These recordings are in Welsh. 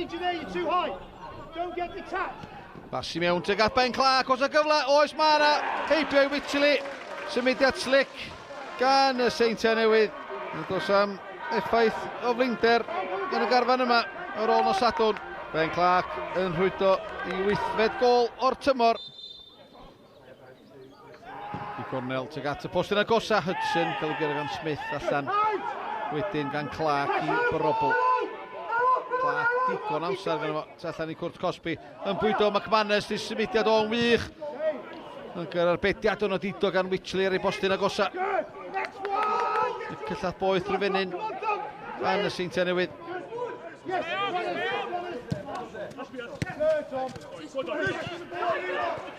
Need you there, you're too high. Don't get detached. Bas i mewn tuag at Ben Clark, os y gyfle, oes mae yna, heibio i Wycherley, symudiad slick gan y Seintiau Newydd. Nid oes am effaith o flinder yn y garfan yma ar ôl nos Sadwrn. Ben Clark yn rhwydo i wythfed gol o'r tymor. I gornel tuag at y postyn agosa, Hudson cael ei gyrru gan Smith allan. Wedyn gan Clark i Brobl. Clark digon amser gan fo, tu allan i Cwrt Cosby. Yn bwydo McManus, di symudiad o'n wych. Yn gyrra'r bediad o'n odido gan Wycherley ar ei bostyn agosa. Y cyllall boeth drwy fenyn gan y Seintiau Newydd.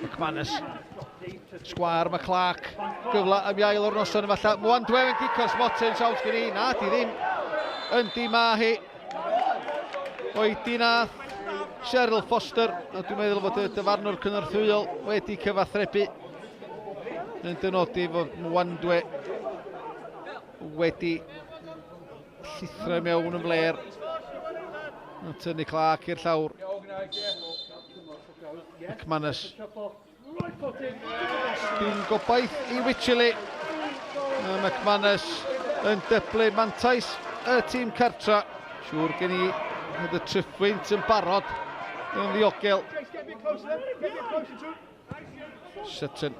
McManus. Sgwar mae Clark. Gyfle am iail o'r noson efallai. Mwan dwe yn gico'r smotyn, saws gen i. Na, di ddim. Yndi ma hi. Oedi nath Cheryl Foster. A dwi'n meddwl fod y dyfarnwr cynorthwyol wedi cyfathrebu yn dynodi fod Mwandwe wedi llithro i mewn yn fler. Yn tynnu Clark i'r llawr. McManus. Dim gobaith i Wycherley. McManus yn dyblu mantais y tîm cartra. Siŵr gen i fod y triphwynt yn barod yn ddiogel. Sutton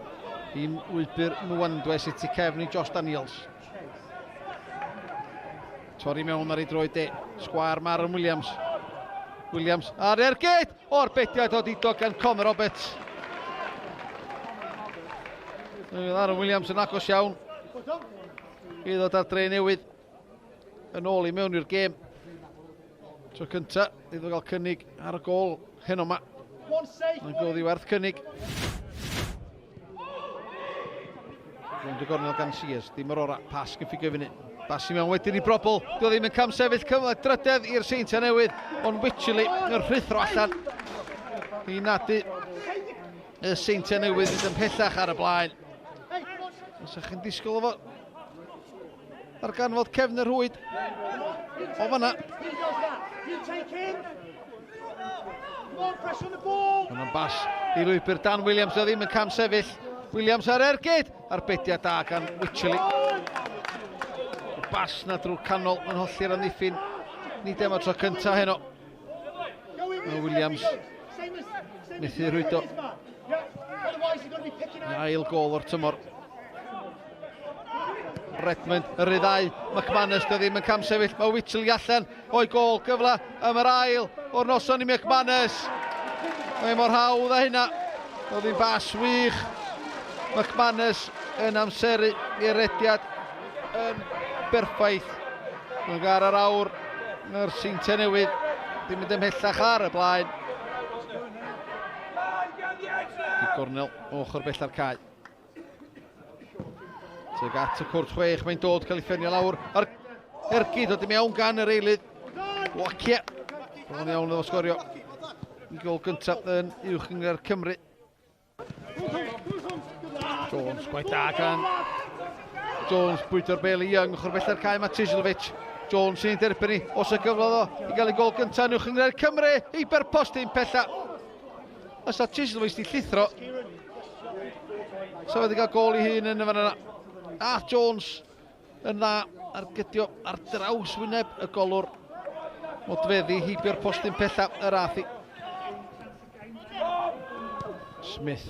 i'n wybr Mwandwe sydd tu cefn i Josh Daniels. Torri mewn ar ei droed de. Sgwar Maron Williams. Williams ar ergyd! O'r bediad o didog gan Conor Roberts. Aaron Williams yn agos iawn i ddod ar dre newydd yn ôl i mewn i'r gêm. Tro cynta, iddo gael cynnig ar y gol heno yma. Mae'n gol ddiwerth cynnig. Rownd y gornel gan Sears, dim yr ora, pas yn ffigo fyny. Bas i mewn wedyn i Brobl, dio ddim yn cam sefyll, cyfle drydedd i'r Seintiau Newydd, ond Wycherley yn rhuthro allan i nadu y Seintiau Newydd fynd yn pellach ar y blaen. Os ydych chi'n disgwyl efo darganfod cefn y rhwyd o fanna. Yna'n bas i lwybr Dan Williams, o ddim yn cam sefyll. Williams ar ergyd, arbediad da gan Wycherley. Bas na drwy'r canol yn holli'r amddiffyn. Nid am y tro cyntaf heno. Mae Williams methu rhwydo. Ail gol o'r tymor. Redmond yn rhyddhau McManus, dio ddim yn cam sefyll, mae Wycherley allan o'i gol, gyfle am yr ail o'r noson i McManus. Mae mor hawdd â hynna. Oedd hi'n bas wych. McManus yn amseru i'r rediad yn berffaith. Mae'n gar ar awr, mae'r Seintiau Newydd ddim mynd ymhellach ar y blaen. Di gornel ochr bella'r cae. Tuag at y cwrt chwech, mae'n dod cael ei ffenio lawr. A'r ergyd dod i mewn gan yr eilydd. Wacia. Bron iawn iddo sgorio. I gol gyntaf yn uwch gyngor Cymru. Jones, gwaith da gan Jones, bwydo'r bel i Young, ochr bella'r cae mae Tizlovic. Jones sy'n derbyn i, os y gyfle ddo, i gael ei gol gyntaf yn uwch gyngor Cymru, i berpost un pella. Os a Chislovic di llithro, so wedi cael gol i hun yn y fan yna. A Jones yn dda ar gydio ar draws wyneb y golwr. Modfeddi heibio'r postyn pella yr ath i. Smith.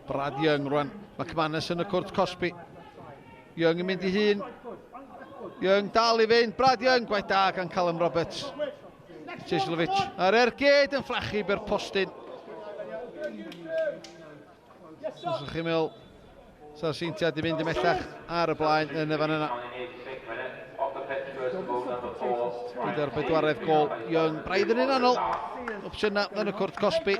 Brad Young rwan. McManus yn y cwrt cosbi. Young yn mynd i hun. Young dal i fynd. Brad Young, gwaith da gan Callum Roberts. Ceslovic ar ergyd yn fflachu byr postyn. Os ydych chi'n meddwl, sa'r Seintiau di mynd ymhellach ar y blaen yn y fan yna. Gyda'r bedwaredd gol, Young braidd yn unanol. Opsiynau yn y cwrt cosbi.